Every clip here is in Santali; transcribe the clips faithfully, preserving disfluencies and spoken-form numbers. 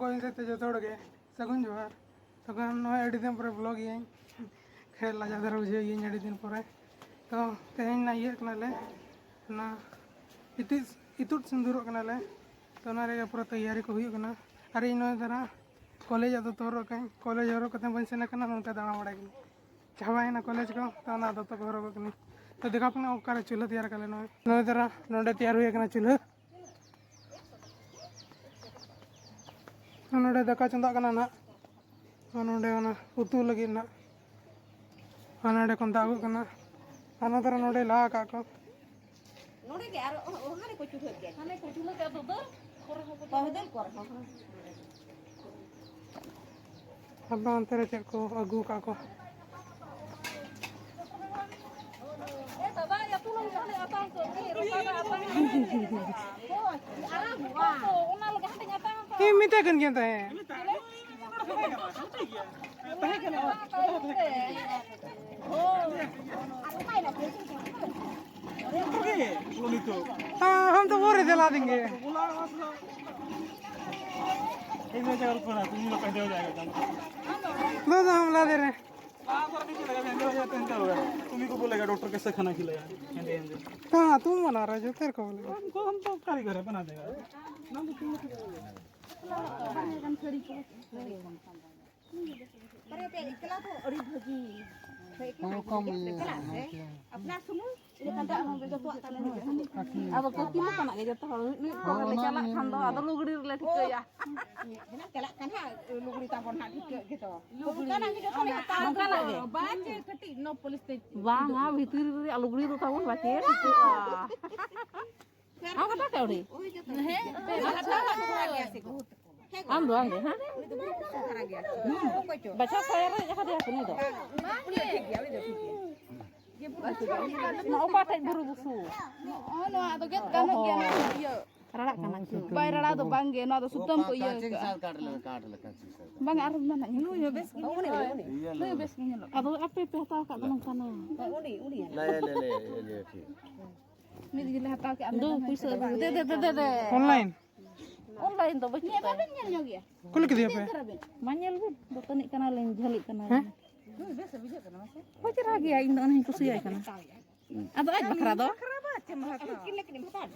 ᱚᱠᱚᱭ ᱥᱮᱫ ᱛᱮ ᱡᱚᱛᱚ ᱦᱚᱲ ᱜᱮ ᱥᱟᱹᱜᱩᱱ ᱡᱚᱦᱟᱨ᱾ ᱛᱚᱵᱮ ᱱᱚᱜᱼᱚᱭ ᱟᱹᱰᱤ ᱫᱤᱱ ᱯᱚᱨᱮ vlog ᱤᱭᱟᱹᱧ᱾ ᱠᱷᱮᱞ ᱞᱟᱡᱟ ᱫᱷᱟᱨᱟ ᱵᱩᱡᱷᱟᱹᱣ ᱤᱭᱟᱹᱧ ᱟᱹᱰᱤ ᱫᱤᱱ ᱯᱚᱨᱮ᱾ ᱛᱚ ᱛᱮᱦᱮᱧ ᱱᱟ ᱤᱭᱟᱹᱜ ᱠᱟᱱᱟᱞᱮ, ᱚᱱᱟ ᱤᱛᱩᱫ ᱤᱛᱩᱫ ᱥᱤᱸᱫᱩᱨᱚᱜ ᱠᱟᱱᱟᱞᱮ᱾ ᱛᱚ ᱚᱱᱟ ᱨᱮᱜᱮ ᱯᱩᱨᱟᱹ ᱛᱮᱭᱟᱨᱤ ᱠᱚ ᱦᱩᱭᱩᱜ ᱠᱟᱱᱟ᱾ ᱟᱨ ᱤᱧ ᱱᱚᱜᱼᱚᱭ ᱫᱷᱟᱨᱟ ᱠᱚᱞᱮᱡᱽ ᱟᱫᱚ ᱛᱚ ᱦᱚᱨᱚᱜ ᱠᱟᱹᱧ, ᱠᱚᱞᱮᱡᱽ ᱦᱚᱨᱚᱜ ᱠᱟᱛᱮ ᱵᱟᱹᱧ ᱥᱮᱱ ᱟᱠᱟᱱᱟ, ᱱᱚᱝᱠᱟ ᱫᱟᱬᱟ ᱵᱟᱲᱟᱭ ᱠᱟᱱᱟ᱾ ᱪᱟᱵᱟᱭᱮᱱᱟ ᱠᱚᱞᱮᱡᱽ ᱠᱚ, ᱛᱚ ᱚᱱᱟ ᱫᱚᱛᱚ ᱠᱚ ᱦᱚᱨᱚᱜᱚᱜ ᱠᱟᱹᱱᱟᱹᱧ᱾ ᱛᱚ ᱫᱮᱠᱷᱟᱣ ᱯᱮ ᱚᱠᱟᱨᱮ ᱪᱩᱞᱦᱟᱹ ᱛᱮᱭᱟᱨ ᱠᱟᱞᱮ ᱱᱚᱜᱼᱚᱭ᱾ ᱱᱚᱜᱼᱚᱭ ᱫᱷᱟᱨᱟ ᱱᱚᱰᱮ ᱛᱮᱭᱟᱨ ᱦᱩᱭ ᱟᱠᱟᱱᱟ ᱪᱩᱞᱦᱟᱹ᱾ ᱱᱚᱰᱮ ᱫᱟᱠᱟ ᱪᱚᱸᱫᱟᱜ ᱠᱟᱱᱟ ᱱᱟᱦᱟᱜ᱾ ᱟᱨ ᱱᱚᱰᱮ ᱚᱱᱟ ᱩᱛᱩ ᱞᱟᱹᱜᱤᱫ ᱱᱟᱦᱟᱜ᱾ ᱟᱨ ᱱᱚᱰᱮ ᱠᱷᱚᱱ ᱫᱟᱜ ᱟᱹᱜᱩᱜ ᱠᱟᱱᱟ᱾ ᱟᱨ ᱱᱚᱛᱮ ᱨᱮ ᱱᱚᱰᱮ ᱞᱟ ᱟᱠᱟᱫ ᱠᱚ᱾ ᱱᱚᱰᱮ ᱜᱮ ᱟᱨ ᱚ-, ᱚ-, ᱦᱟᱱᱮ ᱠᱚ ᱪᱩᱞᱦᱟᱹ ᱜᱮᱭᱟ᱾ ᱦᱟᱱᱮ ᱠᱚ ᱪᱩᱞᱦᱟᱹ ᱜᱮᱭᱟ, ᱟᱫᱚ ᱫᱟᱹᱞ ᱠᱚᱨᱮ ᱦᱚᱸ ᱠᱚ ᱵᱟᱹᱦᱩ ᱫᱟᱹᱞ ᱠᱚᱨᱮ ᱦᱚᱸ᱾ ᱟᱯᱮ ᱚᱱᱛᱮ ᱨᱮ ᱪᱮᱫ ᱠᱚ ᱟᱹᱜᱩ ᱟᱠᱟᱫ ᱠᱚ? ᱮ ᱫᱟᱫᱟ, ᱭᱟ ᱛᱩᱞᱟᱹᱢ ᱡᱟᱦᱟᱸ ᱞᱮ ᱟᱛᱟᱝ ᱠᱚ, ᱪᱮᱫ ᱨᱚᱠᱟ ᱫᱚ ᱟᱛᱟᱝ ᱠᱚ? ᱦᱳᱭ, ᱟᱨᱟᱜ ᱠᱚ, ᱚᱱᱟ ᱞᱟᱹᱜᱤᱫ ᱦᱟᱸᱰᱮᱧ ᱟᱛᱟᱝ ᱠᱚ᱾ ᱤᱧ ᱢᱮᱛᱟᱭ ᱠᱟᱱ ᱜᱮᱭᱟ ᱛᱟᱦᱮᱸᱫ᱾ ᱛᱟᱦᱮᱸ ᱠᱟᱱᱟ᱾ ᱦᱳᱭ᱾ ᱟᱨ ᱚᱠᱟᱭ ᱱᱟᱯᱮ? हाँ, हम तो वो रहे थे, ला देंगे। वो तो हम ला दे रहे हैं। तुम्ही को बोलेगा डॉक्टर कैसे खाना खिलाया? हाँ, तुम बना रहे हो जो तेरे को बोलेगा। हमको, हम तो कारीगर है, बना देगा। ᱵᱟᱨᱭᱟ ᱯᱮᱭᱟ ᱮᱠᱞᱟ ᱫᱚ ᱟᱹᱰᱤ ᱵᱷᱟᱹᱜᱤ᱾ ᱦᱮᱸ, ᱠᱚᱢ ᱤᱭᱟᱹ ᱪᱟᱞᱟᱜ ᱥᱮ᱾ ᱦᱮᱸ᱾ ᱟᱯᱱᱟᱨ ᱥᱩᱢᱩᱝ ᱤᱱᱟᱹ ᱠᱷᱟᱱ ᱫᱚ ᱟᱨᱦᱚᱸ ᱡᱚᱛᱚᱣᱟᱜ ᱛᱟᱞᱮ ᱦᱩᱭᱩᱜᱼᱟ᱾ ᱟᱫᱚ ᱠᱟᱹᱠᱤ ᱞᱮᱠᱟᱱᱟᱜ ᱜᱮ ᱡᱚᱛᱚ ᱦᱚᱲ ᱢᱤᱫ ᱢᱤᱫ ᱠᱚᱨᱮ ᱞᱮ ᱪᱟᱞᱟᱜ ᱠᱷᱟᱱ ᱫᱚ ᱟᱫᱚ ᱞᱩᱜᱽᱲᱤ ᱨᱮᱞᱮ ᱴᱷᱤᱠᱟᱹᱭᱟ᱾ ᱦᱮᱸ, ᱪᱟᱞᱟᱜ ᱠᱟᱱ ᱦᱟᱸᱜ ᱞᱩᱜᱽᱲᱤ ᱛᱟᱵᱚᱱ ᱦᱟᱸᱜ ᱴᱷᱤᱠᱟᱹᱜ ᱜᱮᱛᱚ᱾ ᱞᱩᱜᱽᱲᱤ᱾ ᱚᱱᱠᱟᱱᱟᱜ ᱜᱮ ᱡᱚᱛᱚ ᱞᱮ ᱦᱟᱛᱟᱣᱟ᱾ ᱱᱚᱝᱠᱟᱱᱟᱜ ᱜᱮ᱾ ᱵᱟᱝ ᱪᱮ ᱠᱟᱹᱴᱤᱡ ᱱᱚ ᱯᱚᱞᱤᱥ ᱛᱮ᱾ ᱵᱟᱝᱟ, ᱵᱷᱤᱛᱤᱨ ᱨᱮ ᱟᱞᱩ ᱜᱩᱲᱤ ᱫᱚ ᱛᱟᱵᱚᱱ ᱵᱟᱪᱮ ᱴᱷᱤᱠᱟᱹᱜᱼᱟ᱾ ᱟᱢ ᱦᱟᱛᱟᱣ ᱠᱮᱫ ᱟᱹᱣᱨᱤ? ᱦᱮᱸ, ᱦᱟᱛᱟᱣ ᱠᱟᱜ ᱠᱚ᱾ ᱟᱢ ᱫᱚ ᱵᱟᱝ ᱜᱮ, ᱦᱮᱸ? ᱩᱱᱤ ᱫᱚ ᱵᱩᱨᱩ ᱵᱩᱥᱩ ᱫᱷᱟᱨᱟ ᱜᱮᱭᱟ᱾ ᱵᱟᱪᱷᱟ ᱥᱟᱭᱟ ᱨᱮ ᱟᱠᱟᱫᱮᱭᱟ ᱠᱚ ᱱᱩᱭ ᱫᱚ᱾ ᱩᱱᱤ ᱫᱚ ᱴᱷᱤᱠ ᱜᱮᱭᱟ, ᱩᱱᱤ ᱫᱚ ᱴᱷᱤᱠ ᱜᱮᱭᱟ᱾ ᱱᱚᱣᱟ ᱚᱠᱟ ᱴᱷᱮᱡ ᱵᱩᱨᱩ ᱵᱩᱥᱩ? ᱱᱚᱜᱼᱚ ᱱᱚᱣᱟ ᱫᱚ ᱜᱮᱫ ᱜᱟᱱᱚᱜ ᱜᱮᱭᱟ, ᱱᱚᱣᱟ ᱫᱚ ᱤᱭᱟᱹ᱾ ᱨᱟᱲᱟᱜ ᱠᱟᱱᱟ ᱠᱤ? ᱵᱟᱭ ᱨᱟᱲᱟ ᱫᱚ ᱵᱟᱝ ᱜᱮ, ᱱᱚᱣᱟ ᱫᱚ ᱥᱩᱛᱟᱹᱢ ᱠᱚ ᱤᱭᱟᱹ ᱠᱟᱜᱼᱟ᱾ ᱵᱟᱝ, ᱟᱨ ᱢᱮᱱᱟᱜ ᱜᱮᱭᱟ᱾ ᱱᱩᱭ ᱦᱚᱸ ᱵᱮᱥ ᱜᱮ ᱧᱮᱞᱚᱜᱼᱟ᱾ ᱱᱩᱭ ᱵᱮᱥ ᱜᱮ ᱧᱮᱞᱚᱜᱼᱟ᱾ ᱟᱫᱚ ᱟᱯᱮ ᱯᱮ ᱦᱟᱛᱟᱣ ᱠᱟᱜ ᱫᱚ ᱱᱚᱝᱠᱟᱱᱟᱜ᱾ ᱩᱱᱤ, ᱩᱱᱤ᱾ ᱞᱟᱹᱭ, ᱞᱟᱹᱭ, ᱞᱟᱹᱭ, ᱞᱟᱹᱭ, ᱴᱷᱤᱠ᱾ ᱢᱤᱫ ᱜᱮᱞᱮ ᱦᱟᱛᱟᱣ ᱠᱮᱜᱼᱟ᱾ ᱫᱩ ᱯᱩᱭᱥᱟᱹ ᱟᱹᱜᱩ᱾ ᱫᱮ, ᱫᱮ, ᱫᱮ, ᱫᱮ, ᱫᱮ᱾ ᱚᱱᱞᱟᱭᱤᱱ᱾ ᱚᱱᱞᱟᱭᱤᱱ ᱫᱚ ᱵᱟᱹᱪᱩᱜ ᱛᱟᱭᱟ᱾ ᱵᱟᱵᱮᱱ ᱧᱮᱞ ᱧᱚᱜ ᱜᱮᱭᱟ? ᱠᱩᱞᱤ ᱠᱮᱫᱮᱭᱟ ᱯᱮ? ᱢᱟ ᱧᱮᱞ ᱵᱤᱱ, ᱫᱟᱹᱛᱟᱹᱱᱤᱜ ᱠᱟᱱᱟᱞᱤᱧ, ᱡᱷᱟᱹᱞᱤᱜ ᱠᱟᱱᱟᱞᱤᱧ᱾ ᱦᱮᱸ? ᱵᱮᱥ ᱵᱩᱡᱷᱟᱹᱜ ᱠᱟᱱᱟ ᱢᱟᱥᱮ᱾ ᱦᱳᱭ, ᱪᱮᱦᱨᱟ ᱜᱮᱭᱟ, ᱤᱧ ᱫᱚ ᱚᱱᱟᱧ ᱠᱩᱥᱤᱭᱟᱭ ᱠᱟᱱᱟ᱾ ᱟᱫᱚ ᱟᱡ ᱵᱟᱠᱷᱨᱟ ᱫᱚ? ᱵᱟᱠᱷᱨᱟ ᱫᱚ ᱪᱮᱫ ᱮᱢ ᱦᱟᱛᱟᱣᱟ?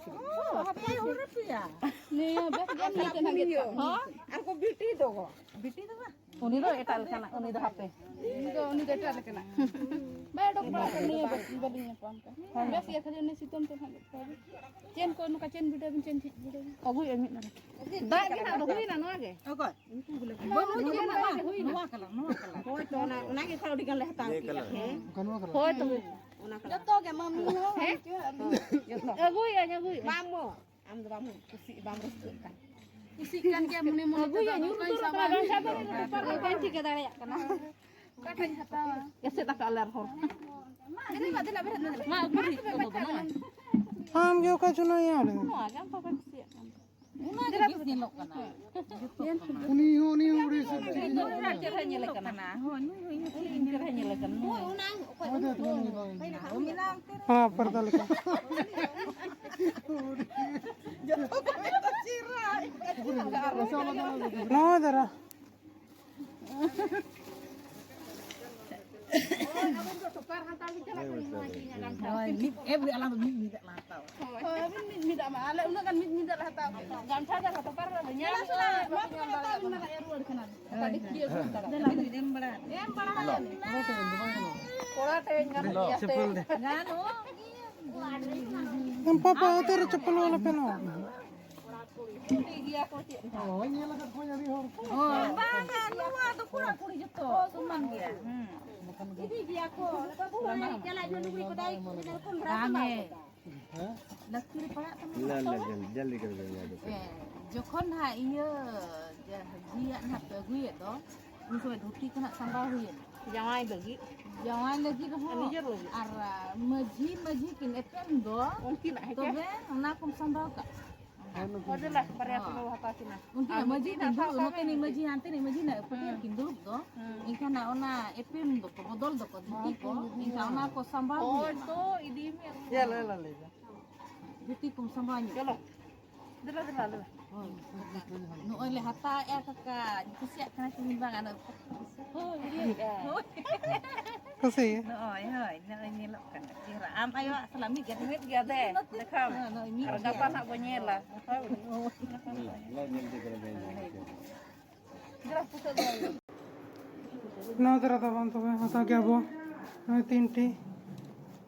ᱦᱟᱯᱮ, ᱦᱩᱲᱩ ᱯᱮᱭᱟ᱾ ᱱᱤᱭᱟᱹ ᱵᱮᱥ ᱜᱮ ᱢᱤᱫᱴᱮᱱ ᱦᱟᱸᱜ ᱜᱮ᱾ ᱦᱚᱸ? ᱟᱨ ᱠᱚ ᱵᱤᱴᱤ ᱫᱚ ᱜᱚ᱾ ᱵᱤᱴᱤ ᱫᱚ ᱵᱟᱝ? ᱩᱱᱤ ᱫᱚ ᱮᱴᱟᱜ ᱞᱮᱠᱟᱱᱟᱜ, ᱩᱱᱤ ᱫᱚ ᱦᱟᱯᱮ᱾ ᱩᱱᱤ ᱫᱚ, ᱩᱱᱤ ᱫᱚ ᱮᱴᱟᱜ ᱞᱮᱠᱟᱱᱟᱜ᱾ ᱵᱟᱭ ᱚᱰᱚᱠ ᱵᱟᱲᱟᱜ ᱠᱟᱱᱟ, ᱱᱤᱭᱟᱹ ᱵᱟᱨ ᱵᱟᱹᱞᱤᱧ ᱧᱟᱯᱟᱢ ᱠᱟᱱᱟ᱾ ᱵᱮᱥ ᱜᱮᱭᱟ, ᱠᱷᱟᱹᱞᱤ ᱩᱱᱤ ᱥᱤᱛᱩᱝ ᱛᱮ ᱱᱟᱦᱟᱜ ᱪᱮᱱ ᱠᱚ, ᱱᱚᱝᱠᱟ ᱪᱮᱱ ᱵᱷᱤᱰᱟᱹᱣ ᱵᱤᱱ, ᱪᱮᱱ ᱵᱷᱤᱰᱟᱹᱣ ᱵᱤᱱ᱾ ᱟᱹᱜᱩᱭᱮᱫᱼᱟ ᱢᱤᱫ ᱫᱟᱨᱮ᱾ ᱫᱟᱜ ᱜᱮ ᱱᱟᱦᱟᱜ ᱫᱚ ᱦᱩᱭᱱᱟ ᱱᱚᱣᱟ ᱜᱮ᱾ ᱚᱠᱚᱭ? ᱵᱟᱹᱵᱩ ᱫᱚ ᱱᱚᱣᱟ ᱜᱮ ᱦᱩᱭᱱᱟ᱾ ᱱᱚᱣᱟ ᱠᱟᱞᱟᱨ, ᱱᱚᱣᱟ ᱠᱟᱞᱟᱨ᱾ ᱦᱳᱭ ᱛᱚ, ᱚᱱᱟ, ᱚᱱᱟ ᱜᱮ ᱠᱷᱟᱱ ᱟᱹᱰᱤ ᱜᱟᱱ ᱞᱮ ᱦᱟᱛᱟᱣ ᱱᱤᱭᱟᱹ ᱠᱮᱫᱟ᱾ ᱠᱟᱞᱟᱨ᱾ ᱦᱮᱸ᱾ ᱚᱱᱠᱟ ᱱᱚᱣᱟ ᱠᱟᱞᱟᱨ᱾ ᱦᱳᱭ ᱛᱚ᱾ ᱚᱱᱟ ᱠᱟᱞᱟᱨ᱾ ᱡᱚᱛᱚ ᱜᱮ ᱢᱟᱢᱤ ᱦᱚᱸ᱾ ᱦᱮᱸ? ᱡᱚᱛᱚ᱾ ᱟᱹᱜᱩᱭᱟᱹᱧ, ᱟᱹᱜᱩᱭᱟᱹᱧ᱾ ᱵᱟᱝ ᱢᱚ, ᱟᱢ ᱫᱚ ᱵᱟᱢ ᱠᱩᱥᱤᱜ, ᱵᱟᱢ ᱨᱟᱹᱥᱠᱟᱹᱜ ᱠᱟᱱ᱾ ᱠᱩᱥᱤᱜ ᱠᱟᱱ ᱜᱮᱭᱟ ᱢᱚᱱᱮ ᱢᱚᱱᱮ ᱛᱮᱫᱚ᱾ ᱟᱹᱜᱩᱭᱟᱹᱧ, ᱩᱱᱠᱩ ᱫᱚ ᱵᱟᱝ ᱪᱟᱵᱟ ᱵᱟᱹᱧ ᱴᱷᱤᱠᱟᱹ ᱫᱟᱲᱮᱭᱟᱜ ᱠᱟᱱᱟ᱾ ᱚᱠᱟᱴᱟᱜ ᱤᱧ ᱦᱟᱛᱟᱣᱟ? ᱮᱥᱮᱫ ᱟᱠᱟᱫ ᱞᱮ ᱟᱨᱦᱚᱸ᱾ ᱫᱮᱞᱟ, ᱫᱮᱞᱟ, ᱵᱮᱨᱮᱫ ᱢᱮ, ᱫᱮᱞᱟ᱾ ᱢᱟ, ᱟᱹᱜᱩ ᱨᱮ ᱫᱚ ᱵᱟᱹᱱᱩᱜᱼᱟ᱾ ᱟᱢ ᱜᱮ ᱚᱠᱟ ᱪᱚ ᱱᱚᱣᱟ ᱤᱭᱟᱹ ᱨᱮ? ᱱᱚᱣᱟ ᱜᱮ ᱟᱢ ᱵᱟᱵᱟᱭ ᱠᱩᱥᱤᱭᱟᱜ ᱠᱟᱱ᱾ ᱚᱱᱟ ᱜᱮ ᱵᱮᱥ ᱧᱮᱞᱚᱜ ᱠᱟᱱᱟ᱾ ᱩᱱᱤ ᱦᱚᱸ, ᱩᱱᱤ ᱦᱚᱸ ᱟᱹᱰᱤ ᱥᱚᱠᱛᱚ ᱜᱮ ᱱᱩᱭ ᱦᱚᱸ ᱧᱮᱞᱚᱜ ᱪᱮᱦᱨᱟ ᱧᱮᱞᱮ ᱠᱟᱱᱟ᱾ ᱦᱳᱭ, ᱱᱩᱭ ᱦᱚᱸ ᱤᱧ ᱦᱚᱸ ᱪᱮᱦᱨᱟ ᱧᱮᱞᱮ ᱠᱟᱱᱟ᱾ ᱱᱩᱭ ᱚᱱᱟ ᱚᱠᱚᱭ ᱦᱳᱭ, ᱩᱱᱤ ᱫᱚ ᱦᱳᱭ, ᱦᱳᱭ, ᱦᱳᱭ᱾ ᱦᱮᱸ, ᱯᱚᱨᱫᱟ ᱞᱮᱠᱟ᱾ ᱡᱚᱛᱚ ᱠᱚ ᱢᱮᱱᱫᱟ ᱪᱮᱦᱨᱟ᱾ ᱱᱚᱣᱟ ᱫᱷᱟᱨᱟ᱾ ᱦᱳᱭ, ᱢᱤᱫ, ᱮ, ᱵᱚᱞᱮ ᱟᱞᱟᱝ ᱫᱚ ᱢᱤᱫ ᱧᱤᱫᱟᱹ ᱞᱟᱝ ᱦᱟᱛᱟᱣᱟ᱾ ᱦᱳᱭ, ᱟᱹᱵᱤᱱ ᱢᱤᱫ ᱧᱤᱫᱟᱹ ᱢᱟ, ᱟᱞᱮ ᱩᱱᱟᱹᱜ ᱜᱟᱱ ᱢᱤᱫ ᱧᱤᱫᱟᱹ ᱞᱮ ᱦᱟᱛᱟᱣ ᱠᱮᱫᱟ᱾ ᱜᱟᱢᱪᱷᱟ ᱫᱚ ᱦᱟᱛᱟᱣ ᱯᱟᱨ ᱞᱮ ᱧᱟᱢ ᱱᱚᱣᱟ ᱠᱚ ᱵᱟᱠᱚ ᱧᱟᱢ ᱫᱟᱲᱮᱭᱟᱜ ᱠᱟᱱᱟ᱾ ᱫᱮᱞᱟ, ᱫᱮᱞᱟ, ᱫᱮᱞᱟ, ᱮᱢ ᱵᱟᱲᱟ᱾ ᱮᱢ ᱵᱟᱲᱟ᱾ ᱠᱚᱲᱟ ᱴᱷᱮᱱ ᱜᱟᱱᱚᱜ ᱜᱮᱭᱟ ᱥᱮ? ᱜᱟᱱᱚᱜ᱾ ᱟᱢ ᱯᱟᱯᱟ ᱦᱟᱛᱮ ᱨᱮ ᱪᱟᱯᱯᱚᱞ ᱵᱟᱞᱟ ᱯᱮᱱ ᱦᱚᱸ᱾ ᱠᱩᱲᱤ ᱜᱮᱭᱟ ᱠᱚ ᱪᱮᱫ ᱞᱮᱠᱟ? ᱦᱳᱭ, ᱧᱮᱞ ᱟᱠᱟᱫ ᱠᱚᱣᱟᱧ ᱟᱹᱰᱤ ᱦᱚᱲ ᱠᱚ᱾ ᱦᱳᱭ, ᱵᱟᱝᱟ, ᱱᱚᱣᱟ ᱫᱚ ᱠᱚᱲᱟ ᱠᱩᱲᱤ ᱡᱚᱛᱚ ᱥᱚᱢᱟᱱ ᱜᱮᱭᱟ᱾ ᱦᱩᱸ᱾ ᱤᱫᱤ ᱜᱮᱭᱟ ᱠᱚ᱾ ᱵᱟᱹᱵᱩ ᱦᱚᱸ ᱪᱟᱞᱟᱜ ᱡᱚᱱ ᱱᱩᱭ ᱠᱚᱫᱟᱭ ᱠᱚᱸᱰᱷᱟ ᱵᱟᱝ ᱠᱚ ᱮᱢᱟ ᱮ᱾ ᱠᱚᱣᱟ᱾ ᱞᱟᱹᱠᱛᱤ ᱨᱮ ᱯᱟᱲᱟᱜ ᱠᱟᱱᱟ᱾ ᱞᱟ, ᱞᱟ, ᱡᱚᱞ-, ᱡᱚᱞᱫᱤ ᱠᱚᱨ ᱫᱮᱱᱟ ᱡᱚᱛᱚ᱾ ᱦᱮᱸ, ᱡᱚᱠᱷᱚᱱ ᱦᱟᱸᱜ ᱤᱭᱟᱹ ᱡᱟ-, ᱡᱤᱭᱟᱜ ᱱᱟᱦᱟᱜ ᱯᱮ ᱟᱹᱜᱩᱭᱮᱫ ᱫᱚ, ᱩᱱ ᱥᱚᱢᱚᱭ ᱫᱷᱩᱛᱤ ᱠᱚ ᱱᱟᱦᱟᱜ ᱥᱟᱢᱵᱟᱣ ᱦᱩᱭᱮᱱᱟ᱾ ᱡᱟᱶᱟᱭ ᱞᱟᱹᱜᱤᱫ᱾ ᱡᱟᱶᱟᱭ ᱞᱟᱹᱜᱤᱫ ᱨᱮᱦᱚᱸ ᱟᱨ ᱱᱤᱡᱮᱨ ᱞᱟᱹᱜᱤᱫ᱾ ᱟᱨ, ᱟ, ᱢᱟᱹᱡᱷᱤ, ᱢᱟᱹᱡᱷᱤ ᱠᱤᱱ ᱮᱯᱮᱢ ᱫᱚ, ᱩᱱᱠᱤᱱᱟᱜ ᱦᱮᱸ ᱪᱮ? ᱛᱚᱵᱮ ᱚᱱᱟ ᱠᱚᱢ ᱥᱟᱢᱵᱟᱣ ᱠᱟᱜ᱾ ᱦᱳᱭ, ᱱᱩᱠᱤᱱ᱾ ᱦᱳᱭ, ᱫᱮᱞᱟ, ᱵᱟᱨᱭᱟ ᱦᱳᱭ᱾ ᱛᱮᱵᱚ ᱦᱟᱛᱟᱣ ᱠᱤᱱᱟ᱾ ᱩᱱᱠᱤᱱᱟᱜ ᱟᱨ ᱢᱟᱹᱡᱷᱤ ᱢᱤᱫᱴᱤᱡ ᱠᱤᱱ ᱦᱟᱛᱟᱣ ᱫᱩᱲᱩᱵ, ᱠᱟᱜ ᱱᱚᱛᱮᱱᱤᱡ ᱢᱮ᱾ ᱢᱟᱹᱡᱷᱤ, ᱦᱟᱱᱛᱮᱱᱤᱡ ᱢᱟᱹᱡᱷᱤ ᱱᱟᱜ ᱯᱟᱹᱴᱭᱟᱹᱨ ᱦᱩᱸ᱾ ᱠᱤᱱ ᱫᱩᱲᱩᱵ ᱫᱚ, ᱦᱩᱸ᱾ ᱮᱱᱠᱷᱟᱱ ᱚᱱᱟ ᱮᱯᱮᱢ ᱫᱚᱠᱚ, ᱵᱚᱫᱚᱞ ᱫᱚᱠᱚ, ᱫᱷᱩᱛᱤ ᱠᱚ, ᱮᱱᱠᱷᱟᱱ ᱚᱱᱟ ᱠᱚ ᱥᱟᱢᱵᱟᱣ ᱦᱳᱭ, ᱦᱩᱭᱩᱜᱼᱟ᱾ ᱛᱚ, ᱤᱫᱤ ᱢᱮ᱾ ᱪᱮᱫ ᱞᱟᱹᱭ ᱞᱮ, ᱞᱟᱹᱭ ᱞᱮ? ᱫᱷᱩᱛᱤ ᱠᱚᱢ ᱥᱟᱢᱵᱟᱣ ᱧᱚᱜ᱾ ᱪᱚᱞᱚ᱾ ᱫᱮᱞᱟ, ᱫᱮᱞᱟ, ᱫᱮᱞᱟ᱾ ᱦᱳᱭ, ᱱᱚᱜᱼᱚᱭ ᱞᱮ ᱦᱟᱛᱟᱣᱮᱜᱼᱟ ᱠᱟᱠᱟ, ᱠᱩᱥᱤᱭᱟᱜ ᱠᱟᱱᱟ ᱠᱤᱱ ᱵᱟᱝ? ᱟᱫᱚ ᱦᱳᱭ, ᱵᱷᱤᱰᱤᱭᱳᱭᱮᱜᱼᱟ᱾ ᱦᱳᱭ᱾ ᱠᱩᱥᱤ? ᱱᱚᱜᱼᱚᱭ, ᱦᱳᱭ, ᱱᱚᱜᱼᱚᱭ ᱧᱮᱞᱚᱜ ᱠᱟᱱᱟ ᱪᱮᱦᱨᱟ᱾ ᱟᱢ ᱟᱭᱳᱣᱟᱜ ᱥᱟᱞᱟᱜ ᱢᱤᱫ ᱜᱮ, ᱢᱤᱫ ᱜᱮᱭᱟ ᱫᱮ, ᱫᱮᱠᱷᱟᱣ ᱢᱮ᱾ ᱦᱳᱭ, ᱱᱚᱜᱼᱚᱭ ᱢᱤᱫ ᱟᱨ ᱜᱮᱭᱟ᱾ ᱜᱟᱯᱟ ᱦᱟᱸᱜ ᱵᱚᱱ ᱧᱮᱞᱟ᱾ ᱦᱳᱭ᱾ ᱦᱳᱭ᱾ ᱱᱚᱣᱟ ᱫᱷᱟᱨᱟ ᱫᱚ ᱵᱟᱝ, ᱛᱚᱵᱮ ᱦᱟᱛᱟᱣ ᱠᱮᱭᱟ ᱵᱚ᱾ ᱱᱚᱜᱼᱚᱭ ᱛᱤᱱᱴᱤ,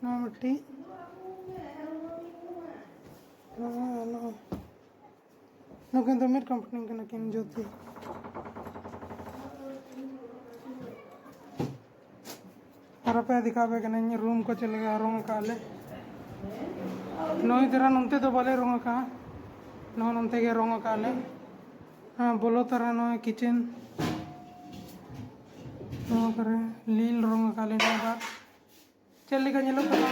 ᱱᱚᱣᱟ ᱢᱤᱫᱴᱤᱡ, ᱱᱚᱣᱟ, ᱱᱚᱣᱟ᱾ ᱱᱩᱠᱤᱱ ᱫᱚ ᱢᱤᱫ ᱠᱳᱢᱯᱟᱱᱤ ᱠᱟᱱᱟ ᱠᱤᱱ ᱡᱳᱛᱤ᱾ ᱟᱨ ᱟᱯᱮ ᱫᱮᱠᱷᱟᱣ ᱟᱯᱮ ᱠᱟᱹᱱᱟᱹᱧ ᱨᱩᱢ ᱠᱚ ᱪᱮᱫ ᱞᱮᱠᱟ ᱨᱚᱝ ᱟᱠᱟᱫ ᱞᱮ᱾ ᱱᱩᱭ ᱫᱷᱟᱨᱟ ᱱᱚᱱᱛᱮ ᱫᱚ ᱵᱟᱞᱮ ᱨᱚᱝ ᱟᱠᱟᱫᱼᱟ, ᱱᱚᱣᱟ ᱱᱚᱱᱛᱮ ᱜᱮ ᱨᱚᱝ ᱟᱠᱟᱫ ᱞᱮ᱾ ᱦᱮᱸ, ᱵᱚᱞᱚ ᱛᱚᱨᱟ ᱱᱚᱜᱼᱚᱭ ᱠᱤᱪᱮᱱ, ᱱᱚᱣᱟ ᱠᱚᱨᱮ ᱞᱤᱞ ᱨᱚᱝ ᱟᱠᱟᱫ ᱞᱮ ᱱᱤᱭᱟᱹ ᱵᱟᱨ᱾ ᱪᱮᱫ ᱞᱮᱠᱟ ᱧᱮᱞᱚᱜ ᱠᱟᱱᱟ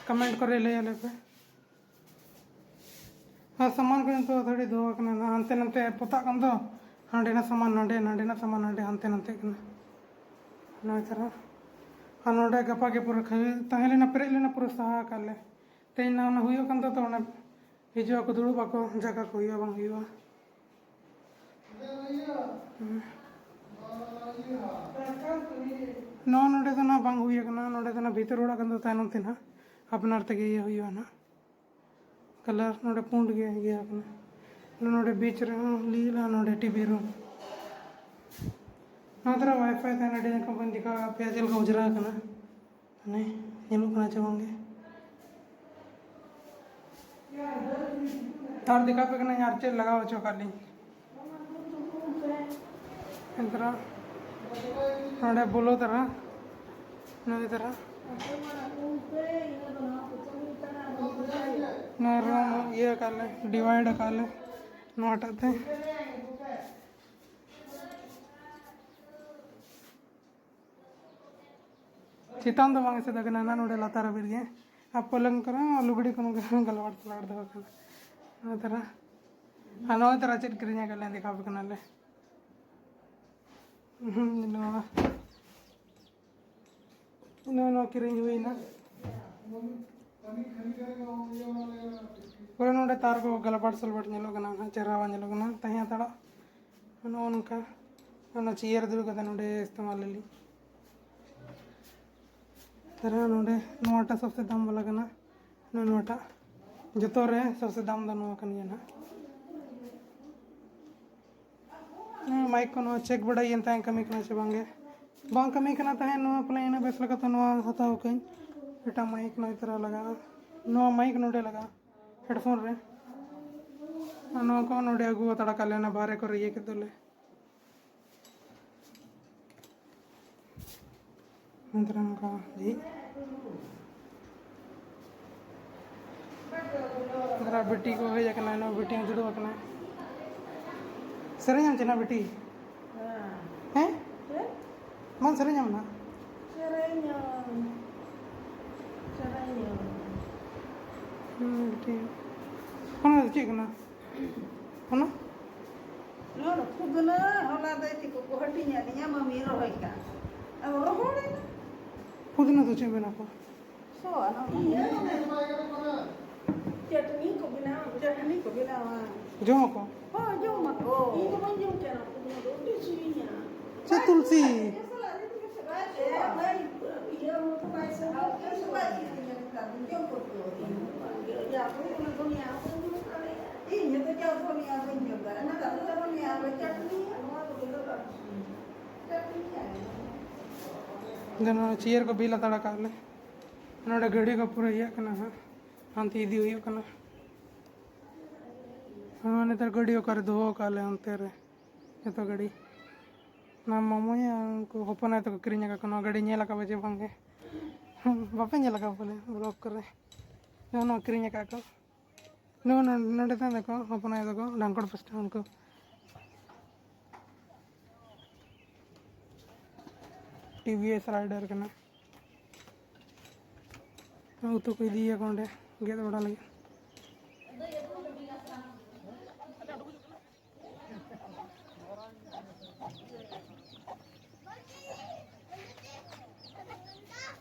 ᱠᱚᱢᱮᱱᱴ ᱠᱚᱨᱮ ᱞᱟᱹᱭ ᱟᱞᱮ ᱯᱮ᱾ ᱟᱨ ᱥᱟᱢᱟᱱ ᱠᱚ ᱱᱤᱛᱚᱜ ᱟᱹᱛᱷᱟᱹᱲᱤ ᱫᱚᱦᱚ ᱟᱠᱟᱱᱟ, ᱦᱟᱱᱛᱮ ᱱᱟᱛᱮ ᱯᱚᱛᱟᱜ ᱠᱟᱱ ᱫᱚ, ᱦᱟᱸᱰᱮᱱᱟᱜ ᱥᱟᱢᱟᱱ ᱱᱟᱸᱰᱮ, ᱱᱟᱸᱰᱮᱱᱟᱜ ᱥᱟᱢᱟᱱ ᱦᱟᱸᱰᱮ, ᱦᱟᱱᱛᱮ ᱱᱟᱛᱮᱜ ᱠᱟᱱᱟ᱾ ᱱᱚᱣᱟ ᱛᱟᱨᱟ᱾ ᱟᱨ ᱱᱚᱰᱮ ᱜᱟᱯᱟ ᱜᱮ ᱯᱩᱨᱟᱹ ᱠᱷᱟᱹᱞᱤ ᱛᱟᱦᱮᱸ ᱞᱮᱱᱟ, ᱯᱮᱨᱮᱡ ᱞᱮᱱᱟ, ᱯᱩᱨᱟᱹ ᱥᱟᱦᱟ ᱟᱠᱟᱫ ᱞᱮ᱾ ᱛᱮᱦᱮᱧ ᱱᱟ ᱚᱱᱟ ᱦᱩᱭᱩᱜ ᱠᱟᱱ ᱛᱟᱦᱮᱸ ᱛᱚ, ᱚᱱᱟ ᱦᱤᱡᱩᱜ ᱟᱠᱚ, ᱫᱩᱲᱩᱵ ᱟᱠᱚ, ᱡᱟᱭᱜᱟ ᱠᱚ ᱦᱩᱭᱩᱜᱼᱟ, ᱵᱟᱝ ᱦᱩᱭᱩᱜᱼᱟ᱾ ᱦᱩᱸ᱾ ᱱᱚᱣᱟ ᱱᱚᱰᱮ ᱫᱚ ᱱᱟᱦᱟᱜ ᱵᱟᱝ ᱦᱩᱭ ᱟᱠᱟᱱᱟ, ᱱᱚᱰᱮ ᱫᱚ ᱱᱟᱦᱟᱜ ᱵᱷᱤᱛᱟᱹᱨ ᱚᱲᱟᱜ ᱠᱟᱱ ᱫᱚ, ᱛᱟᱭᱱᱚᱢ ᱛᱮ ᱱᱟᱦᱟᱜ ᱟᱯᱱᱟᱨ ᱛᱮᱜᱮ ᱤᱭᱟᱹ ᱦᱩᱭᱩᱜᱼᱟ ᱱᱟᱦᱟᱜ᱾ ᱠᱟᱞᱟᱨ ᱱᱚᱰᱮ ᱯᱩᱸᱰ ᱜᱮ ᱤᱭᱟᱹ ᱟᱠᱟᱱᱟ᱾ ᱱᱚᱰᱮ ᱵᱤᱪ ᱨᱮᱦᱚᱸ ᱞᱤᱞ ᱟᱨ ᱱᱚᱰᱮ ᱴᱤᱵᱷᱤ ᱨᱩᱢ᱾ ᱱᱚᱣᱟ ᱫᱷᱟᱨᱟ ᱣᱟᱭᱯᱷᱟᱭ ᱛᱟᱦᱮᱱᱟ, ᱟᱹᱰᱤ ᱨᱚᱠᱚᱢ ᱵᱟᱹᱧ ᱫᱮᱠᱷᱟᱣᱟ ᱟᱯᱮᱭᱟ ᱪᱮᱫ ᱞᱮᱠᱟ ᱚᱡᱽᱨᱟ ᱟᱠᱟᱱᱟ᱾ ᱢᱟᱱᱮ ᱧᱮᱞᱚᱜ ᱠᱟᱱᱟ ᱪᱮ ᱵᱟᱝ ᱜᱮ? ᱟᱨ ᱫᱮᱠᱷᱟᱣ ᱯᱮ ᱠᱟᱹᱱᱟᱹᱧ ᱟᱨ ᱪᱮᱫ ᱞᱟᱜᱟᱣ ᱦᱚᱪᱚ ᱟᱠᱟᱫ ᱞᱤᱧ᱾ ᱮᱱᱛᱮ ᱨᱮᱦᱚᱸ ᱱᱚᱰᱮ ᱵᱚᱞᱚ ᱫᱷᱟᱨᱟ, ᱱᱩᱭ ᱫᱷᱟᱨᱟ᱾ ᱱᱚᱣᱟ ᱨᱮᱦᱚᱸ ᱤᱭᱟᱹ ᱟᱠᱟᱫ ᱞᱮ, ᱰᱤᱵᱷᱟᱭᱤᱰ ᱟᱠᱟᱫ ᱞᱮ ᱱᱚᱣᱟᱴᱟᱜ ᱛᱮ᱾ ᱪᱮᱛᱟᱱ ᱫᱚ ᱵᱟᱝ ᱮᱥᱮᱫ ᱟᱠᱟᱱᱟ, ᱱᱚᱰᱮ ᱞᱟᱛᱟᱨ ᱦᱟᱹᱵᱤᱡ ᱜᱮ᱾ ᱟᱨ ᱯᱚᱞᱚᱝ ᱠᱚᱨᱮ ᱦᱚᱸ ᱞᱩᱜᱽᱲᱤ ᱠᱚ ᱱᱚᱝᱠᱟ ᱜᱟᱞᱣᱟᱲ ᱛᱟᱞᱟᱲ ᱫᱚᱦᱚ ᱠᱟᱱᱟ᱾ ᱱᱚᱣᱟ ᱛᱟᱨᱟ, ᱟᱨ ᱱᱚᱣᱟ ᱛᱟᱨᱟ ᱪᱮᱫ ᱠᱤᱨᱤᱧ ᱟᱠᱟᱫ ᱞᱮ ᱫᱮᱠᱷᱟᱣ ᱟᱯᱮ ᱠᱟᱱᱟᱞᱮ᱾ ᱦᱩᱸ, ᱱᱚᱣᱟ, ᱱᱚᱣᱟ, ᱱᱚᱣᱟ ᱠᱤᱨᱤᱧ ᱦᱩᱭᱱᱟ᱾ ᱯᱩᱨᱟᱹ ᱱᱚᱰᱮ ᱛᱟᱨ ᱠᱚ ᱜᱟᱞᱵᱟᱴ ᱥᱟᱞᱵᱟᱴ ᱧᱮᱞᱚᱜ ᱠᱟᱱᱟ, ᱦᱟᱸᱜ ᱪᱮᱦᱨᱟ ᱵᱟᱝ ᱧᱮᱞᱚᱜ ᱠᱟᱱᱟ, ᱛᱟᱦᱮᱸ ᱦᱟᱛᱟᱲᱚᱜ᱾ ᱱᱚᱜᱼᱚ ᱱᱚᱝᱠᱟ ᱚᱱᱟ ᱪᱮᱭᱟᱨ ᱫᱩᱲᱩᱵ ᱠᱟᱛᱮ ᱱᱚᱰᱮ ᱤᱥᱛᱮᱢᱟᱞ ᱞᱟᱹᱞᱤᱧ᱾ ᱛᱟᱨᱟ ᱱᱚᱰᱮ ᱱᱚᱣᱟᱴᱟᱜ ᱥᱚᱵᱥᱮ ᱫᱟᱢ ᱵᱟᱞᱟ ᱠᱟᱱᱟ, ᱱᱚᱜᱼᱚ ᱱᱚᱣᱟᱴᱟᱜ ᱡᱚᱛᱚ ᱨᱮ ᱥᱚᱵᱥᱮ ᱫᱟᱢ ᱫᱚ ᱱᱚᱣᱟ ᱠᱟᱱ ᱜᱮᱭᱟ ᱱᱟᱦᱟᱜ᱾ ᱦᱮᱸ, ᱢᱟᱭᱤᱠ ᱠᱚ ᱱᱚᱣᱟ ᱪᱮᱠ ᱵᱟᱲᱟᱭᱟᱹᱧ ᱛᱟᱦᱮᱸᱫ ᱠᱟᱹᱢᱤ ᱠᱟᱱᱟ ᱥᱮ ᱵᱟᱝ ᱜᱮ᱾ ᱵᱟᱝ ᱠᱟᱹᱢᱤ ᱠᱟᱱᱟ ᱛᱟᱦᱮᱸᱫ ᱱᱚᱣᱟ, ᱯᱟᱞᱮ ᱤᱱᱟᱹ ᱵᱮᱥ ᱞᱮᱠᱟᱛᱮ ᱱᱚᱣᱟ ᱦᱟᱛᱟᱣ ᱠᱟᱹᱧ᱾ ᱮᱴᱟᱜ ᱢᱟᱭᱤᱠ ᱱᱚᱣᱟ ᱛᱚᱨᱟ ᱞᱟᱜᱟᱜᱼᱟ, ᱱᱚᱣᱟ ᱢᱟᱭᱤᱠ ᱱᱚᱰᱮ ᱞᱟᱜᱟᱜᱼᱟ ᱦᱮᱰᱯᱷᱳᱱ ᱨᱮ᱾ ᱟᱨ ᱱᱚᱣᱟ ᱠᱚ ᱱᱚᱰᱮ ᱟᱹᱜᱩ ᱦᱟᱛᱟᱲ ᱠᱟᱜ ᱞᱮ, ᱚᱱᱟ ᱵᱟᱦᱨᱮ ᱠᱚᱨᱮ ᱤᱭᱟᱹ ᱠᱮᱫ ᱫᱚᱞᱮ᱾ ᱱᱚᱱᱛᱮ ᱨᱮ ᱱᱚᱝᱠᱟ ᱡᱷᱤᱡ᱾ ᱫᱟᱨᱟ ᱵᱤᱴᱤ ᱠᱚ ᱦᱮᱡ ᱟᱠᱟᱱᱟ, ᱱᱚᱣᱟ ᱵᱤᱴᱤ ᱦᱚᱸ ᱫᱩᱲᱩᱵ ᱟᱠᱟᱱᱟ᱾ ᱥᱮᱨᱮᱧ ᱟᱢ ᱪᱮ ᱱᱟ ᱵᱤᱴᱤ? ᱦᱮᱸ᱾ ᱦᱮᱸ? ᱪᱮᱫ? ᱵᱟᱝ ᱥᱮᱨᱮᱧ ᱟᱢ ᱱᱟ? ᱥᱮᱨᱮᱧ ᱟᱢ᱾ ᱥᱮᱨᱮᱧ ᱟᱢ᱾ ᱦᱩᱸ, ᱵᱤᱴᱤ᱾ ᱚᱱᱟ ᱫᱚ ᱪᱮᱫ ᱠᱟᱱᱟ? ᱚᱱᱟ? ᱱᱚᱣᱟ ᱫᱚ ᱯᱷᱩᱫᱱᱟᱹ, ᱦᱚᱞᱟ ᱫᱚ ᱪᱮᱫ ᱠᱚᱠᱚ ᱦᱟᱹᱴᱤᱧ ᱟᱹᱫᱤᱧᱟ, ᱢᱟᱹᱢᱤ ᱨᱚᱦᱚᱭ ᱠᱟᱜ᱾ ᱟᱫᱚ ᱨᱚᱦᱚᱲᱮᱱᱟ᱾ ᱯᱷᱩᱫᱱᱟᱹ ᱫᱚ ᱪᱮᱫ ᱢᱮᱱᱟ ᱠᱚ? ᱥᱚ, ᱚᱱᱟ ᱤᱭᱟᱹ ᱪᱟᱹᱴᱱᱤ ᱠᱚ ᱵᱮᱱᱟᱣᱟ, ᱪᱟᱹᱴᱱᱤ ᱠᱚ ᱵᱮᱱᱟᱣᱟ᱾ ᱡᱚᱢ ᱟᱠᱚ? ᱦᱳᱭ, ᱡᱚᱢ ᱟᱠᱚ᱾ ᱤᱧ ᱫᱚ ᱵᱟᱹᱧ ᱡᱚᱢ ᱠᱮᱭᱟ, ᱚᱱᱟ ᱯᱷᱩᱫᱱᱟᱹ ᱫᱚ ᱟᱹᱰᱤ ᱥᱤᱵᱤᱧᱟ᱾ ᱪᱮᱫ ᱛᱩᱞᱥᱤ? ᱵᱟᱭ ᱥᱚᱣᱟ, ᱵᱟᱭ ᱤᱭᱟᱹ ᱦᱚᱸ ᱵᱟᱭ ᱥᱚᱣᱟ, ᱵᱟᱭ ᱥᱚᱣᱟ ᱤᱧ ᱫᱚ ᱱᱮᱛᱟᱨ ᱫᱚ ᱡᱚᱢ ᱠᱚ ᱤᱭᱟᱹ, ᱡᱟ ᱠᱚ ᱚᱱᱟ ᱫᱚ ᱧᱟᱢ ᱠᱚ ᱫᱟᱲᱮᱭᱟᱜᱼᱟ᱾ ᱤᱧ ᱦᱚᱸᱛᱚ ᱪᱟᱥ ᱵᱟᱹᱧ ᱟᱨ ᱵᱟᱹᱧ ᱡᱚᱢ ᱫᱟᱲᱮᱭᱟᱜᱼᱟ᱾ ᱱᱮᱛᱟᱨ ᱫᱚ ᱪᱟᱥ ᱵᱟᱹᱧ ᱟᱨ ᱪᱟᱹᱴᱱᱤ, ᱱᱚᱣᱟ ᱠᱚᱜᱮ ᱫᱚ ᱵᱟᱝ ᱥᱩᱵᱤᱫᱷᱟ᱾ ᱪᱟᱹᱴᱱᱤ ᱟᱨ ᱟᱫᱚ ᱱᱚᱣᱟ ᱪᱮᱭᱟᱨ ᱠᱚ ᱵᱤᱞ ᱦᱟᱛᱟᱲ ᱟᱠᱟᱫ ᱞᱮ᱾ ᱱᱚᱰᱮ ᱜᱟᱹᱰᱤ ᱠᱚ ᱯᱩᱨᱟᱹ ᱤᱭᱟᱹᱜ ᱠᱟᱱᱟ ᱦᱟᱸᱜ, ᱦᱟᱱᱛᱮ ᱤᱫᱤ ᱦᱩᱭᱩᱜ ᱠᱟᱱᱟ᱾ ᱦᱮᱸ, ᱱᱮᱛᱟᱨ ᱜᱟᱹᱰᱤ ᱚᱠᱟᱨᱮ ᱫᱚᱦᱚ ᱟᱠᱟᱫ ᱞᱮ ᱚᱱᱛᱮ ᱨᱮ, ᱡᱚᱛᱚ ᱜᱟᱹᱰᱤ᱾ ᱚᱱᱟ ᱢᱟᱢᱚᱭᱟ ᱩᱱᱠᱩ ᱦᱚᱯᱚᱱ ᱟᱭᱳ ᱛᱟᱠᱚ ᱠᱤᱨᱤᱧ ᱟᱠᱟᱫ ᱠᱚ ᱱᱚᱣᱟ ᱜᱟᱹᱰᱤ, ᱧᱮᱞ ᱟᱠᱟᱫ ᱯᱮ ᱪᱮ ᱵᱟᱝ ᱜᱮ? ᱵᱟᱯᱮ ᱧᱮᱞ ᱟᱠᱟᱫ ᱵᱚᱞᱮ ᱵᱞᱚᱜ ᱠᱚᱨᱮ? ᱱᱚᱜᱼᱚ ᱱᱚᱣᱟ ᱠᱤᱨᱤᱧ ᱟᱠᱟᱫ ᱠᱚ᱾ ᱱᱚᱜᱼᱚ ᱱᱚ-, ᱱᱚᱰᱮ ᱛᱟᱦᱮᱸ ᱱᱟᱠᱚ ᱦᱚᱯᱚᱱ ᱟᱭᱳ ᱛᱟᱠᱚ, ᱰᱷᱟᱝᱠᱚᱲ ᱯᱟᱥᱴᱟ ᱩᱱᱠᱩ᱾ ᱴᱤ ᱵᱷᱤ ᱮᱥ ᱨᱟᱭᱰᱟᱨ ᱠᱟᱱᱟ᱾ ᱩᱛᱩ ᱠᱚ ᱤᱫᱤᱭᱟᱠᱚ ᱚᱸᱰᱮ ᱜᱮᱫ ᱵᱟᱲᱟ ᱞᱟᱹᱜᱤᱫ᱾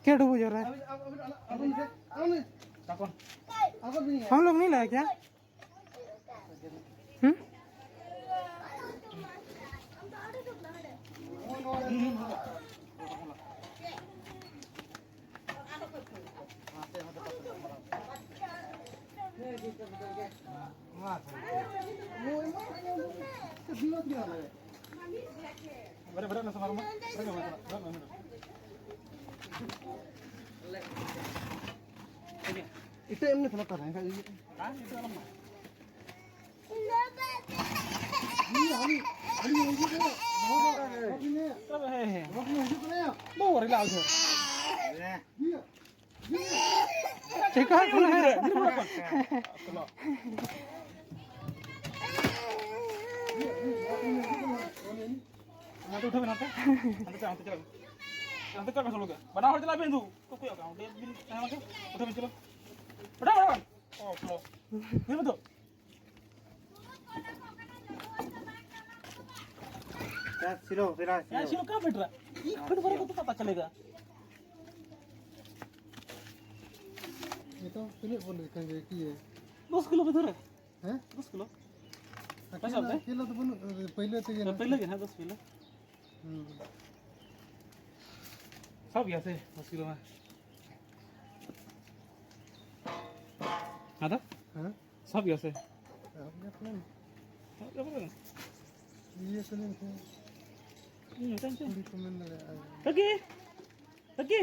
ᱠᱮ ᱰᱩᱵᱩᱡ ᱨᱮ? हम लोग नहीं लाए क्या? हम्म? ᱤᱴᱟᱹ ᱮᱢᱱᱤ ᱛᱷᱚᱲᱟ ᱛᱟᱦᱮᱸ ᱠᱷᱟᱡ ᱦᱩᱭᱩᱜᱼᱟ᱾ ᱦᱮᱸ, ᱦᱮᱸ᱾ ᱵᱟᱵᱟ ᱨᱮ ᱞᱟᱣ ᱡᱷᱟᱹᱞ᱾ ᱪᱮᱠᱟ ᱠᱟᱱᱟ? ᱦᱟᱱᱛᱮ ᱩᱴᱷᱟᱹᱣ ᱵᱮᱱ, ᱦᱟᱱᱛᱮ᱾ ᱦᱟᱱᱛᱮ ᱪᱟᱞᱟᱜ, ᱦᱟᱱᱛᱮ ᱪᱟᱞᱟᱜ ᱵᱮᱱ᱾ ᱦᱟᱱᱛᱮ ᱪᱟᱞᱟᱜ ᱵᱮᱱ, ᱥᱳᱞᱳ ᱜᱮ᱾ ᱵᱟᱱᱟ ᱦᱚᱲ ᱪᱟᱞᱟᱜ ᱵᱮᱱ, ᱫᱩ᱾ ᱚᱠᱚᱭ ᱚᱠᱟ? ᱚᱸᱰᱮ ᱵᱤᱱ ᱛᱟᱦᱮᱸ ᱞᱮᱱ ᱠᱷᱟᱱ᱾ ᱩᱴᱷᱟᱹᱣ ᱵᱮᱱ, ᱪᱚᱞᱚ᱾ ᱚᱰᱚᱠ, ᱚᱰᱚᱠ᱾ ᱚ, ᱪᱚᱞᱚ᱾ ᱦᱤᱡᱩᱜ ᱢᱮ ᱛᱚ᱾ ᱪᱟᱥ ᱥᱤᱞᱚ, ᱯᱮᱨᱟ ᱪᱟᱥ ᱥᱤᱞᱚ᱾ ᱥᱤᱞᱚ ᱠᱟ ᱵᱮᱴᱨᱟ? ᱤᱧ ᱯᱷᱤᱴ ᱵᱟᱨᱮ ᱠᱚ ᱛᱚ ᱯᱟᱛᱟ ᱪᱟᱞᱮᱜᱟ᱾ ᱱᱤᱛᱚᱜ ᱛᱤᱱᱟᱹᱜ ᱵᱚᱱ ᱞᱟᱹᱭ ᱠᱷᱟᱱ ᱜᱮ ᱠᱤ ᱫᱚᱥ ᱠᱤᱞᱳ ᱵᱷᱤᱛᱨᱤ ᱨᱮ᱾ ᱦᱮᱸ? ᱫᱚᱥ ᱠᱤᱞᱳ᱾ ᱟᱨ ᱯᱚᱭᱥᱟ ᱠᱤᱞᱳ, ᱚᱱᱛᱮ? ᱠᱤᱞᱳ ᱫᱚ ᱵᱟᱹᱱᱩᱜ, ᱯᱟᱹᱭᱞᱟᱹ ᱛᱮᱜᱮ ᱯᱟᱹᱭᱞᱟᱹ ᱜᱮ ᱱᱟᱦᱟᱜ ᱫᱚᱥ ᱠᱤᱞᱳ᱾ ᱦᱩᱸ᱾ ᱥᱟᱵ ᱜᱮᱭᱟ ᱥᱮ ᱫᱚᱥ ᱠᱤᱞᱳ ᱢᱟ? ᱟᱫᱚ? ᱦᱮᱸ? ᱥᱟᱵ ᱜᱮᱭᱟ ᱥᱮ? ᱥᱟᱵ ᱜᱮᱭᱟ ᱯᱟᱞᱮᱱ᱾ ᱥᱟᱵ ᱜᱮᱭᱟ ᱯᱟᱞᱮᱱ᱾ ᱤᱭᱟᱹ ᱠᱟᱹᱱᱟᱹᱧ ᱥᱮ᱾ ᱤᱧ ᱢᱮᱛᱟᱧ ᱪᱚ᱾ ᱠᱩᱲᱤ ᱠᱚ ᱢᱮᱱ ᱫᱟᱲᱮᱭᱟᱜᱼᱟ᱾ ᱠᱟᱹᱠᱤ! ᱠᱟᱹᱠᱤ!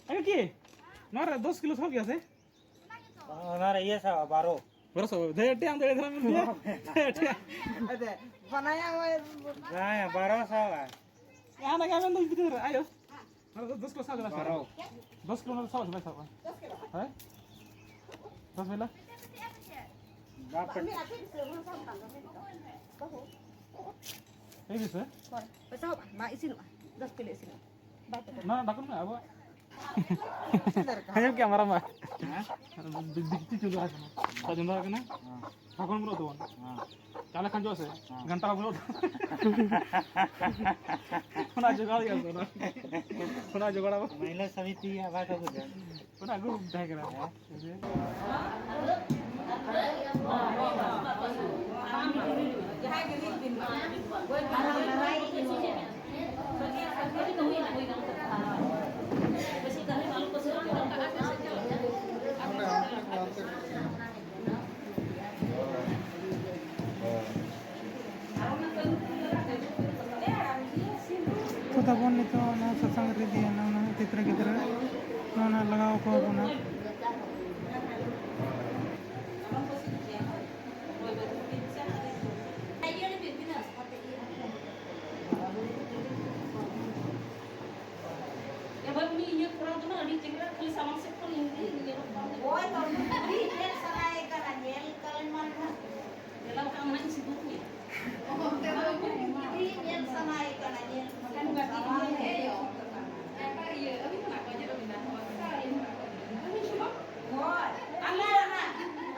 ᱮ ᱠᱟᱹᱠᱤ! ᱱᱚᱣᱟ ᱨᱮ ᱫᱚᱥ ᱠᱤᱞᱳ ᱥᱟᱵ ᱜᱮᱭᱟ ᱥᱮ? ᱚᱱᱟ ᱨᱮ ᱤᱭᱟᱹ ᱥᱟᱵ, ᱵᱟᱨᱚ᱾ ᱵᱟᱨᱚ ᱥᱟᱵ᱾ ᱫᱷᱮᱭ, ᱟᱹᱰᱤ ᱟᱢ ᱫᱚ ᱮᱲᱮ ᱫᱷᱟᱨᱟ ᱢᱮᱱ ᱜᱮᱭᱟ᱾ ᱟᱪᱪᱷᱟ, ᱵᱟᱱᱟᱭᱟ ᱦᱚᱸ᱾ ᱦᱮᱸ, ᱵᱟᱨᱚ ᱥᱟᱵ᱾ ᱡᱟᱦᱟᱱᱟᱜ ᱜᱮ ᱟᱵᱮᱱ ᱫᱚ ᱜᱤᱫᱽᱨᱟᱹ, ᱟᱭᱳ᱾ ᱱᱚᱰᱮ ᱫᱚ ᱫᱚᱥ ᱠᱤᱞᱳ ᱥᱟᱵ ᱫᱚ ᱵᱟᱭ ᱥᱟᱵ᱾ ᱵᱟᱨᱚ᱾ ᱫᱚᱥ ᱠᱤᱞᱳ ᱱᱚᱰᱮ ᱥᱟᱵ ᱫᱚ ᱵᱟᱭ ᱥᱟᱵ᱾ ᱦᱮᱸ? ᱫᱚᱥ ᱵᱮᱞᱟ? ᱵᱟᱯ᱾ ᱴᱷᱤᱠ ᱜᱮᱭᱟ ᱥᱮ? ᱢᱟ ᱤᱥᱤᱱᱚᱜᱼᱟ᱾ ᱫᱚᱥ ᱠᱤᱞᱳ ᱤᱥᱤᱱᱚᱜᱼᱟ᱾ ᱵᱟᱭ ᱯᱮᱴᱮᱨ᱾ ᱱᱚᱣᱟ ᱰᱟᱠᱚᱱ ᱢᱮ ᱟᱵᱚᱣᱟᱜ᱾ ᱟᱸᱡᱚᱢ ᱠᱮᱜᱼᱟ ᱢᱟᱨᱟᱝ ᱵᱟ? ᱦᱮᱸ? ᱰᱤ-, ᱰᱤᱜᱪᱤ ᱪᱚᱸᱫᱟ ᱟᱠᱟᱱᱟ᱾ ᱫᱟᱜ ᱪᱚᱸᱫᱟ ᱟᱠᱟᱱᱟ᱾ ᱦᱮᱸ᱾ ᱰᱷᱟᱠᱚᱱ ᱵᱟᱹᱱᱩᱜ ᱛᱟᱵᱚᱱ᱾ ᱦᱮᱸ᱾ ᱪᱟᱣᱞᱮ ᱠᱷᱟᱱᱡᱚᱜᱼᱟ ᱥᱮ? ᱦᱮᱸ᱾ ᱜᱷᱟᱱᱴᱟ ᱦᱚᱸ ᱵᱟᱹᱱᱩᱜ᱾ ᱚᱱᱟ ᱡᱚᱜᱟᱲ ᱦᱩᱭᱩᱜᱼᱟ ᱥᱮ ᱚᱱᱟ? ᱚᱱᱟ ᱡᱚᱜᱟᱲ ᱟᱵᱚ᱾ ᱢᱟᱹᱦᱤᱞᱟ ᱥᱟᱢᱤᱛᱤ ᱟᱵᱷᱟ ᱠᱚ ᱵᱩᱡᱷᱟᱹᱣ᱾ ᱚᱱᱟ ᱟᱹᱜᱩ ᱛᱟᱦᱮᱸ ᱠᱟᱱᱟ᱾ ᱦᱮᱸ᱾ ᱛᱚ ᱛᱟᱵᱚᱱ ᱱᱤᱛᱚᱜ ᱚᱱᱟ ᱥᱟᱥᱟᱝ ᱨᱤᱫ ᱤᱭᱟᱹ ᱚᱱᱟ ᱛᱤᱛᱨᱤ ᱜᱤᱫᱽᱨᱟᱹ ᱱᱚᱣᱟ ᱞᱟᱜᱟᱣ ᱟᱠᱚ ᱵᱚᱱᱟ᱾ ᱮ ᱵᱷᱟᱹᱭ, ᱩᱱᱤ ᱤᱧᱟᱹᱜ ᱠᱚᱨᱟᱣ ᱫᱚ ᱱᱟᱜ ᱟᱹᱰᱤ ᱪᱮᱦᱨᱟ, ᱠᱷᱟᱹᱞᱤ ᱥᱟᱢᱟᱝ ᱥᱮᱫ ᱠᱷᱚᱱ ᱤᱧ ᱜᱮ ᱧᱮᱞᱚᱜ ᱠᱟᱱ ᱛᱟᱦᱮᱸ᱾ ᱦᱳᱭ, ᱛᱚ, ᱩᱱᱤ ᱧᱮᱞ ᱥᱟᱱᱟᱭᱮ ᱠᱟᱱᱟ, ᱧᱮᱞ ᱛᱟᱞᱮ ᱢᱟ ᱱᱟᱜ᱾ ᱧᱮᱞᱟᱢ ᱠᱟᱱ ᱱᱟᱜ ᱤᱧ ᱥᱤᱫᱩᱨ ᱢᱮᱭᱟ᱾ ᱚᱱᱛᱮ ᱫᱚ ᱧᱮᱞ ᱥᱟᱱᱟᱭᱮ ᱠᱟᱱᱟ, ᱧᱮᱞ᱾ ᱥᱟᱢᱟᱝ ᱦᱮᱡ ᱠᱟᱱᱟ᱾ ᱮᱴᱟᱜ ᱤᱭᱟᱹ, ᱟᱹᱵᱤᱱ ᱠᱷᱚᱱᱟᱜ ᱠᱚ ᱚᱡᱮ ᱫᱚ ᱢᱮᱱᱟᱜ ᱠᱚᱣᱟ, ᱥᱮ ᱟᱹᱞᱤᱧ ᱠᱷᱚᱱᱟᱜ ᱠᱚ ᱚᱡᱮ ᱫᱚ? ᱦᱳᱭ, ᱟᱞᱮ ᱚᱱᱟ,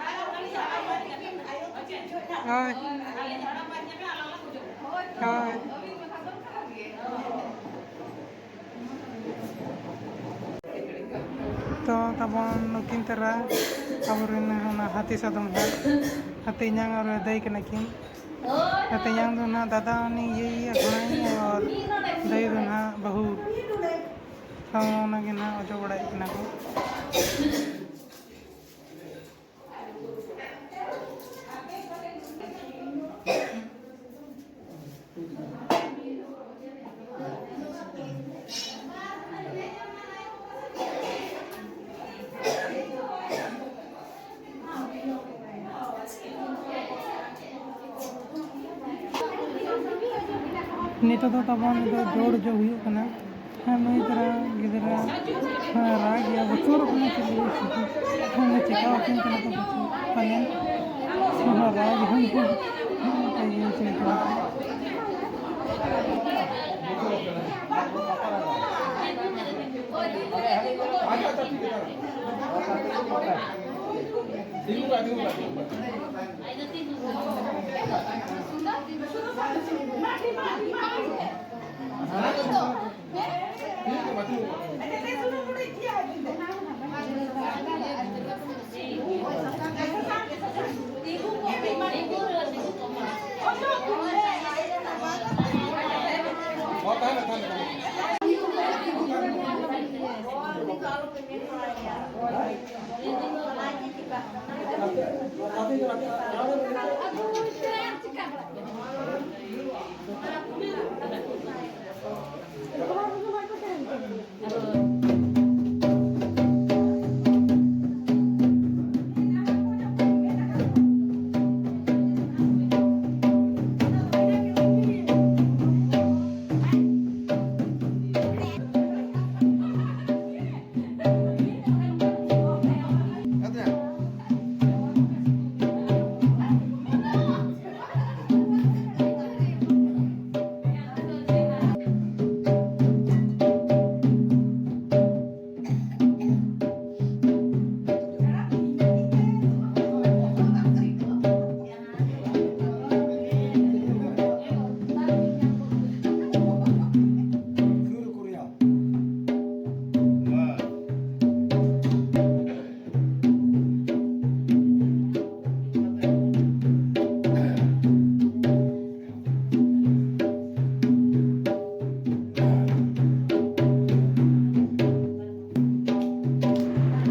ᱟᱞᱮ ᱚᱱᱟ ᱟᱭᱳ ᱛᱟᱹᱠᱤᱱ ᱟᱭᱳ ᱛᱟᱹᱠᱤᱱ ᱡᱚᱦᱚᱜ ᱱᱟᱜ᱾ ᱦᱳᱭ᱾ ᱟᱞᱮ ᱦᱟᱲᱟᱢ ᱵᱟ ᱧᱮᱞ ᱠᱟᱱᱟ, ᱟᱞᱮ ᱚᱱᱟ ᱠᱚ ᱚᱡᱮ ᱫᱚ᱾ ᱦᱳᱭ᱾ ᱦᱳᱭ᱾ ᱟᱹᱵᱤᱱ ᱵᱟᱠᱷᱟᱱ ᱫᱚ ᱚᱱᱠᱟ ᱜᱮ᱾ ᱛᱚ ᱛᱟᱵᱚᱱ ᱱᱩᱠᱤᱱ ᱛᱟᱨᱟ ᱟᱵᱚᱨᱮᱱ ᱚᱱᱟ ᱦᱟᱹᱛᱤ ᱥᱟᱫᱚᱢ ᱦᱟᱸᱜ ᱦᱟᱹᱛᱤ ᱧᱟᱝ ᱟᱨ ᱫᱟᱹᱭ ᱠᱟᱱᱟ ᱠᱤᱱ᱾ ᱦᱟᱹᱛᱤ ᱧᱟᱝ ᱫᱚ ᱱᱟᱦᱟᱜ ᱫᱟᱫᱟ ᱩᱱᱤ ᱤᱭᱟᱹᱭ ᱟᱨ ᱫᱟᱹᱭ ᱫᱚ ᱱᱟᱦᱟᱜ ᱵᱟᱹᱦᱩ᱾ ᱛᱚ ᱚᱱᱟᱜᱮ ᱱᱟᱦᱟᱜ ᱚᱡᱚᱜ ᱵᱟᱲᱟᱭᱮᱫ ᱠᱤᱱᱟ ᱠᱚ᱾ ᱱᱤᱛᱚᱜ ᱫᱚ ᱛᱟᱵᱚᱱ ᱱᱤᱛᱚᱜ ᱡᱳᱲ ᱡᱚᱜ ᱦᱩᱭᱩᱜ ᱠᱟᱱᱟ᱾ ᱦᱮᱸ, ᱱᱩᱭ ᱛᱟᱨᱟ ᱜᱤᱫᱽᱨᱟᱹ, ᱦᱮᱸ, ᱨᱟᱜ ᱜᱮᱭᱟ, ᱵᱚᱛᱚᱨᱚᱜ ᱠᱟᱱᱟ ᱪᱮᱫ ᱞᱟᱹᱜᱤᱫ ᱥᱮ? ᱦᱮᱸ, ᱪᱮᱠᱟᱣ ᱟᱹᱠᱤᱱ ᱠᱟᱱᱟ ᱠᱚ ᱯᱟᱪᱮ, ᱯᱟᱞᱮᱱ᱾ ᱦᱮᱸ, ᱨᱟᱜ ᱜᱮᱭᱟ, ᱦᱮᱸ, ᱦᱮᱸ, ᱚᱱᱠᱟ ᱤᱭᱟᱹ ᱦᱚᱪᱚᱭ ᱠᱟᱱᱟ ᱠᱚ᱾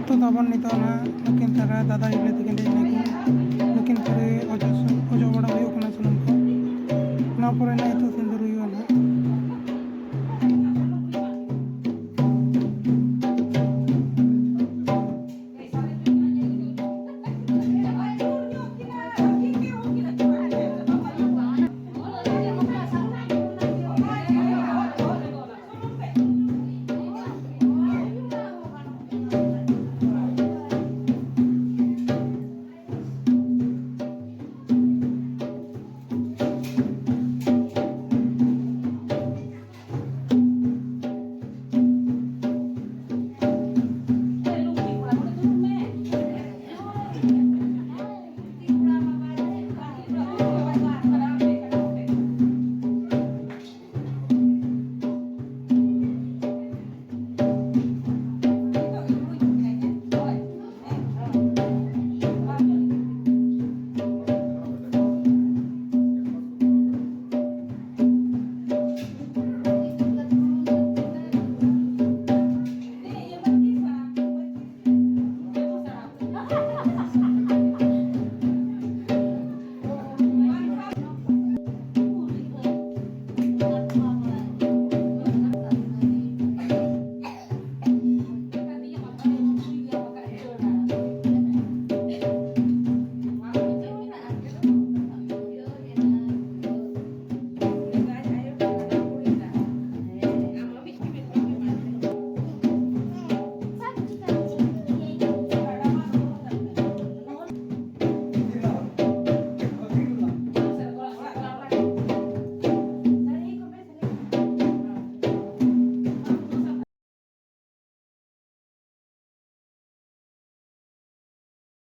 ᱛᱚ ᱛᱟᱵᱚᱱ ᱱᱤᱛᱚᱜ ᱱᱟᱦᱟᱜ ᱱᱩᱠᱤᱱ ᱛᱟᱨᱟ ᱫᱟᱫᱟ ᱦᱤᱞᱤ ᱛᱟᱹᱠᱤᱱ ᱦᱮᱡ ᱱᱟᱠᱤᱱ᱾ ᱱᱩᱠᱤᱱ ᱯᱩᱨᱟᱹ ᱚᱡᱚᱜ ᱥᱩ-, ᱚᱡᱚᱜ ᱵᱟᱲᱟ ᱦᱩᱭᱩᱜ ᱠᱟᱱᱟ ᱥᱩᱱᱩᱢ ᱠᱚ᱾ ᱚᱱᱟ ᱯᱚᱨᱮ ᱱᱟᱦᱟᱜ ᱱᱤᱛᱚᱜ ᱥᱤᱸᱫᱩᱨ